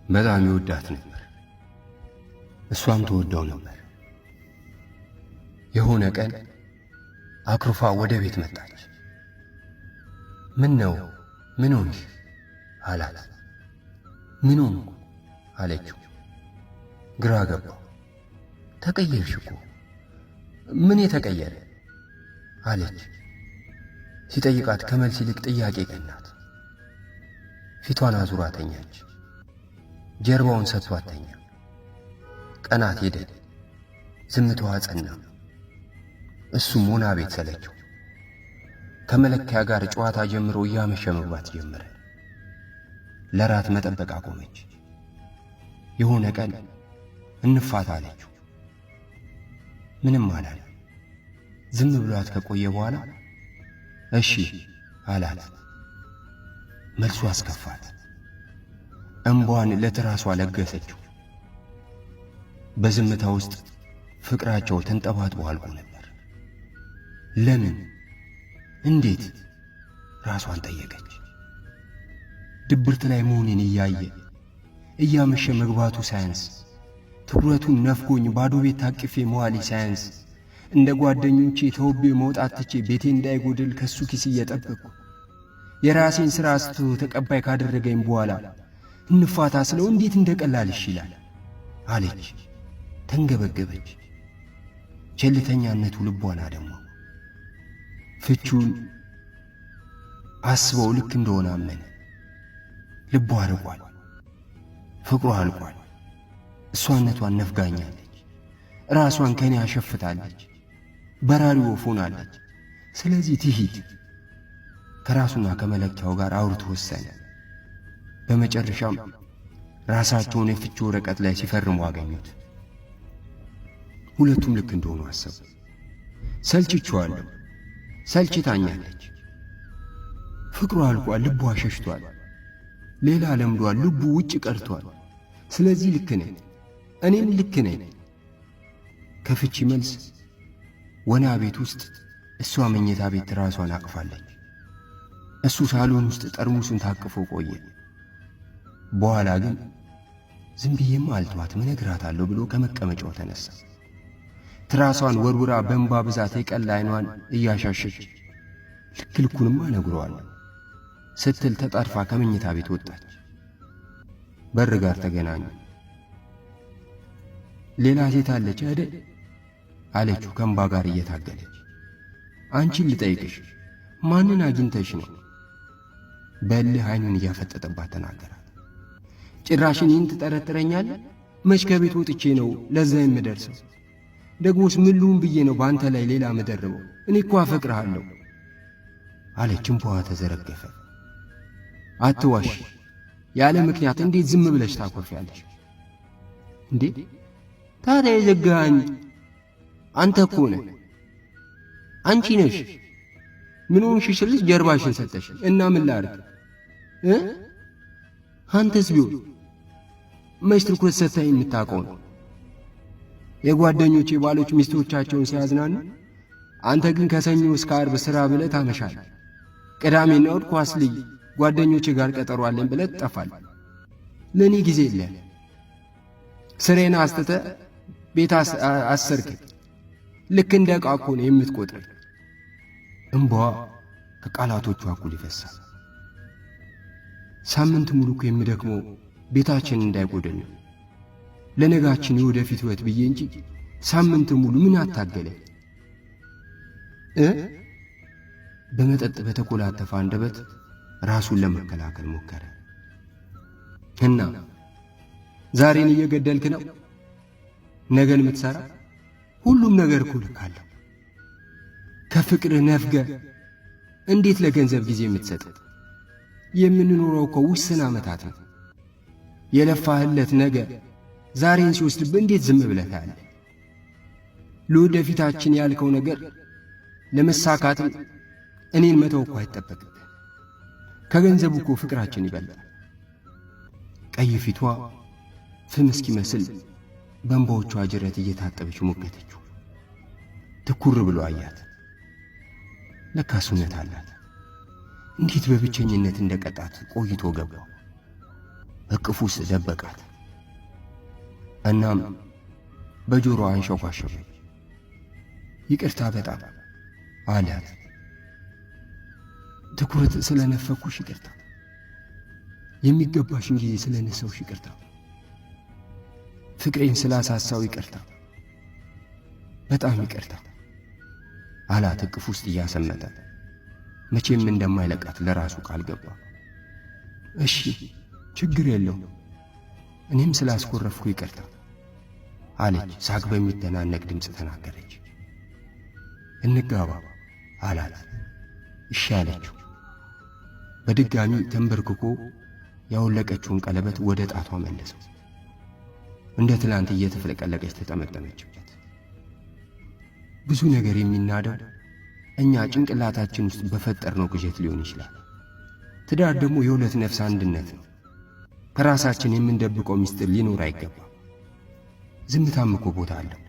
በጣም ይወዳት ነበር፣ እሷም ትወደው ነበር። የሆነ ቀን አኩርፋ ወደ ቤት መጣች። ምን ነው ምን ሆንሽ አላት። ምን ሆንኩ አለችው። ግራ ገባው። ተቀየርሽ እኮ። ምን የተቀየረ አለች። ሲጠይቃት ከመልስ ይልቅ ጥያቄ ቀናት። ፊቷን አዙራ ተኛች። ጀርባውን ሰጥቷት ተኛ። ቀናት ሄደ። ዝምታዋ ጸና። እሱም ሞና ቤት ሰለቸው። ከመለኪያ ጋር ጨዋታ ጀምሮ እያመሸ መግባት ጀመረ። ለራት መጠበቅ አቆመች። የሆነ ቀን እንፋታ አለችው። ምንም አላለ። ዝም ብሏት ከቆየ በኋላ እሺ አላት። መልሱ አስከፋት። እምቧን ለትራሷ ለገሰችው። በዝምታ ውስጥ ፍቅራቸው ተንጠባጥቦ አልቆ ነበር። ለምን? እንዴት? ራሷን ጠየቀች። ድብርት ላይ መሆኔን እያየ እያመሸ መግባቱ ሳያንስ፣ ትኩረቱን ነፍጎኝ ባዶ ቤት ታቅፌ መዋሌ ሳያንስ፣ እንደ ጓደኞቼ ተውቤ መውጣት ትቼ ቤቴ እንዳይጎድል ከሱ ኪስ እየጠበቅኩ የራሴን ሥራ አስትቶ ተቀባይ ካደረገኝ በኋላ እንፋታ ስለው እንዴት እንደ ቀላል እሺ ይላል አለች። ተንገበገበች። ቸልተኛነቱ ልቧን አደማው። ፍቹን አስበው ልክ እንደሆነ አመነ። ልቧ አርቋል፣ ፍቅሯ አልቋል። እሷነቷን ነፍጋኛለች። ራሷን ከኔ አሸፍታለች። በራሪ ወፍ ሆናለች። ስለዚህ ትሂድ። ከራሱና ከመለኪያው ጋር አውርቶ ወሰነ። በመጨረሻም ራሳቸውን የፍቺ ወረቀት ላይ ሲፈርሙ አገኙት። ሁለቱም ልክ እንደሆኑ አሰቡ። ሰልችቼዋለሁ፣ ሰልችታኛለች። ፍቅሩ አልቋል፣ ልቧ ሸሽቷል፣ ሌላ ለምዷል፣ ልቡ ውጭ ቀርቷል። ስለዚህ ልክ ነኝ፣ እኔም ልክ ነኝ። ከፍቺ መልስ ወና ቤት ውስጥ እሷ መኝታ ቤት ራሷን አቅፋለች። እሱ ሳሎን ውስጥ ጠርሙሱን ታቅፎ ቆየ። በኋላ ግን ዝም ብዬማ አልተዋትም እነግራታለሁ ብሎ ከመቀመጫው ተነሳ። ትራሷን ወርውራ በእንባ ብዛት የቀላ ዓይኗን እያሻሸች ልክ ልኩንማ እነግረዋለሁ ስትል ተጣድፋ ከመኝታ ቤት ወጣች። በር ጋር ተገናኙ። ሌላ ሴት አለች አይደል አለችው ከእንባ ጋር እየታገለች። አንቺን ልጠይቅሽ ማንን አግኝተሽ ነው? በእልህ ዓይኑን እያፈጠጠባት ተናገራት። ጭራሽ እኔን ትጠረጥረኛለህ? መች ከቤት ወጥቼ ነው ለዛ የምደርሰው? ደግሞስ ምን ልሁን ብዬ ነው በአንተ ላይ ሌላ ምደርበው? እኔ እኮ አፈቅርሃለሁ አለች። እንባዋ ተዘረገፈ። አትዋሽ፣ ያለ ምክንያት እንዴት ዝም ብለሽ ታኮርፊያለሽ እንዴ? ታዲያ የዘጋኸኝ አንተ እኮ ነህ፣ አንቺ ነሽ። ምን ሆንሽ ስልሽ ጀርባሽን ሰጠሽ እና ምን ላድርግ እ አንተስ ቢሆን መች ትኩረት ሰጥተህ የምታውቀው ነው። የጓደኞቼ ባሎች ሚስቶቻቸውን ሲያዝናኑ፣ አንተ ግን ከሰኞ እስከ ዓርብ ሥራ ብለህ ታመሻለህ። ቅዳሜና እሑድ ኳስ ልይ ጓደኞቼ ጋር ቀጠሮ አለኝ ብለህ ትጠፋለህ። ለእኔ ጊዜ የለህ። ስሬን አስትተህ ቤት አሰርክ። ልክ እንደ ዕቃ እኮ ነው የምትቆጥረኝ። እምባዋ ከቃላቶቿ እኩል ይፈሳል። ሳምንት ሙሉ እኮ የምደክመው ቤታችን እንዳይጎድል ነው፣ ለነጋችን የወደፊት ሕይወት ብዬ እንጂ ሳምንት ሙሉ ምን አታገለኝ እ በመጠጥ በተኮላተፈ አንደበት ራሱን ለመከላከል ሞከረ። እና ዛሬን እየገደልክ ነው ነገን የምትሠራ። ሁሉም ነገር እኮ ልክ አለው። ከፍቅርህ ነፍገ እንዴት ለገንዘብ ጊዜ የምትሰጥ? የምንኖረው እኮ ውስን ዓመታት ነው። የለፋህለት ነገ ዛሬን ሲወስድብህ እንዴት ዝም ብለህ ታያለህ? ለወደፊታችን ያልከው ነገር ለመሳካትም እኔን መተው እኮ አይጠበቅብህ። ከገንዘቡ እኮ ፍቅራችን ይበልጣል። ቀይ ፊቷ ፍም እስኪመስል በእንባዎቿ ጅረት እየታጠበች ሞገተችው። ትኩር ብሎ አያት። ለካስ እውነት አላት። እንዴት በብቸኝነት እንደ ቀጣት ቆይቶ ገባው። እቅፍ ውስጥ ደበቃት። እናም በጆሮ አንሸኳሸበች። ይቅርታ በጣም አላት። ትኩረት ስለነፈኩሽ ይቅርታ፣ የሚገባሽን ጊዜ ስለነሳውሽ ይቅርታ፣ ፍቅሬን ስላሳሳው ይቅርታ፣ በጣም ይቅርታ አላት እቅፍ ውስጥ እያሰመጠ። መቼም እንደማይለቃት ለራሱ ቃል ገባ። እሺ ችግር የለው፣ እኔም ስላስኮረፍኩ ይቅርታ አለች። ሳቅ በሚተናነቅ ድምፅ ተናገረች። እንጋባ አላት። እሺ አለችው። በድጋሚ ተንበርክኮ ያወለቀችውን ቀለበት ወደ ጣቷ መለሰው። እንደ ትላንት እየተፍለቀለቀች ተጠመጠመችበት። ብዙ ነገር የሚናደው እኛ ጭንቅላታችን ውስጥ በፈጠርነው ቅዠት ሊሆን ይችላል። ትዳር ደግሞ የሁለት ነፍስ አንድነት ነው። ከራሳችን የምንደብቀው ምስጢር ሊኖር አይገባም። ዝምታም እኮ ቦታ አለው።